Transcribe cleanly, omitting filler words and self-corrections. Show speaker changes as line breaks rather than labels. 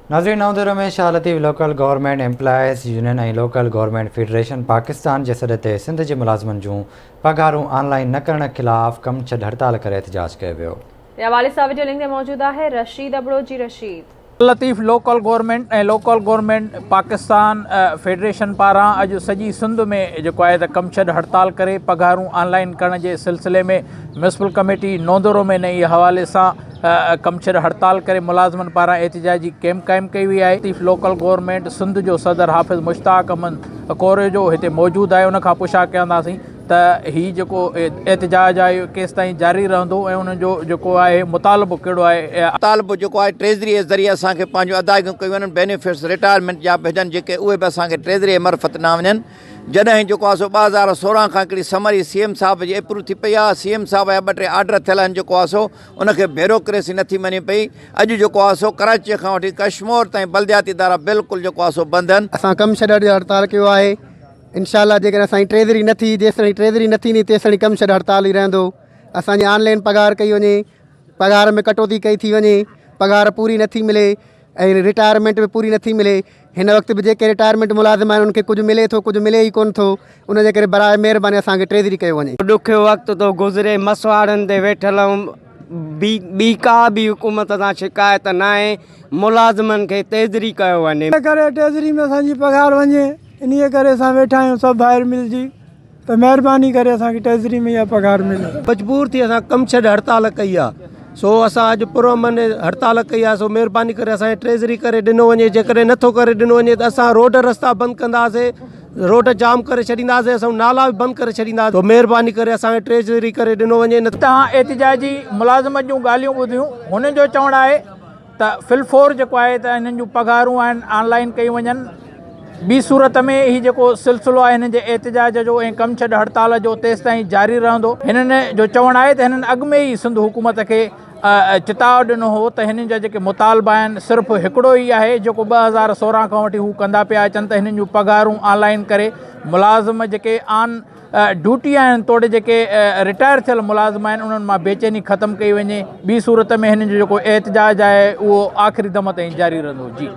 ناظرين Naudero ۾ Shah Latif local government employees union ۽ local government federation Pakistan جي سڏ تي سنڌ جي ملازمن جون پگهارون آن لائين نه ڪرڻ خلاف ڪم ڇڏ هڙتال ڪري احتجاج ڪيو ويو.
جي حوالي سان وڊيو لنڪ تي موجود آهي رشيد ابڙو جي Rashid.
Latif local government ۽ local government Pakistan federation پاران اڄ سڄي سنڌ ۾ جيڪو آهي ته ڪم ڇڏ هڙتال ڪري پگهارون آن لائين ڪرڻ جي سلسلي ۾ ميونسپل ڪميٽي نوندورو ۾ انهي حوالي سان ڪم ڇڏ هڙتال ڪري ملازمن پاران احتجاجي ڪيمپ قائم ڪئي وئي آهي. لطيف لوڪل گورنمينٽ سنڌ جو صدر حافظ مشتاق احمد ڪوريجو هتي موجود آهي ان کان پڇا ڪنداسين ته هي جيڪو احتجاج آهي اهو ڪيستائين جاري رهندو ۽ انهن جو جيڪو آهي مطالبو ڪهڙو آهي.
مطالبو جيڪو آهي ٽريزري جي ذريعي اسان کي پنهنجون ادائگيون ڪيون وڃن بينيفٽس رٽائرمينٽ جا به هجن جيڪي اهي به اسان کي ٽريزري جي معرفت ڏنا وڃن جڏهن جيڪو آهي سو 2016 کان هڪڙي سمري سي ايم صاحب جي اپروو ٿي پئي آهي سي ايم صاحب جا ٻه ٽي آرڊر ٿيل آهن جيڪو آهي سو ان کي بيوروڪريسي نٿي مڃي پئي اڄ جيڪو آهي سو ڪراچي کان وٺي ڪشمور تائين بلدياتي ادارا بلڪل جيڪو آهي سو بند آهن.
اسان ڪم ڇڏڻ جي هڙتال ڪيو آهي انشاء الله جيڪڏهن اسان جي ٽريزري نه ٿي جيستائين ٽريزري نه ٿيندي تيستائين ڪم ڇڏ هڙتال ئي رهندو اسان جي آن لائين پگهار ڪئي وڃي پگهار ۾ ڪٽوتي ڪئي ٿي وڃي پگهار پوري نٿي ملي ۽ رٽائرمينٽ به پوري نٿي ملي هن وقت به جيڪي رٽائرمينٽ ملازم آهن انهن کي ڪجهه ملي ٿو ڪجهه ملي ئي ڪونه ٿو ان جي ڪري براء مهرباني اسان کي ٽريزري ڪيو وڃي.
ڏکيو وقت ٿو گذري مسواڙن تي ويٺل آهيون ٻي ڪا به حڪومت سان شڪايت ناهي ملازمن کي تيزري ڪيو وڃي.
انهيء ڪري ٽريزري ۾ اسان جي پگهار وڃي انهيء ڪري اسان ويٺا آهيون سڀ ڀائر ملجي ته مهرباني ڪري اسان کي ٽريزري ۾ اها پگهار ملي.
مجبور ٿي اسان ڪم ڇڏ هڙتال ڪئي آ سو اسان اڄ پرامن هڙتال ڪئي آ سو مهرباني ڪري اسان کي ٽريزري ڪري ڏنو وڃي جيڪڏهن نٿو ڪري ڏنو وڃي ته اسان روڊ رستا بند ڪنداسي روڊ جام ڪري ڇڏينداسي اسان نالا به بند ڪري ڇڏينداسي سو مهرباني ڪري اسان کي ٽريزري ڪري ڏنو وڃي نه
توهان احتجاجي ملازمن جون ڳالهيون ٻڌيون هنن جو چوڻ آهي ته في الفور جيڪو آهي ته هنن جون پگهارون آهن آن لائن ڪيون وڃن ٻي صورت ۾ هي جيڪو سلسلو آهي هنن جي احتجاج جو ۽ ڪم ڇڏ هڙتال جو تيستائين جاري رهندو هنن جو چوڻ آهي ته هنن اڳ ۾ ئي سنڌ حڪومت کي چتاء ڏنو هو ته هنن جا جيڪي مطالبا آهن صرف هڪڙو ئي آهي جيڪو 2016 کان وٺي هو ڪندا پيا اچن ته هنن جون پگهارون آن لائن ڪري ملازم جيڪي آن ڊيوٽي آهن توڙي جيڪي رٽائر ٿيل ملازم آهن انهن مان بيچيني ختم ڪئي وڃي ٻي صورت ۾ هنن جو جيڪو احتجاج آهي اهو آخري دم تائين جاري رهندو جي.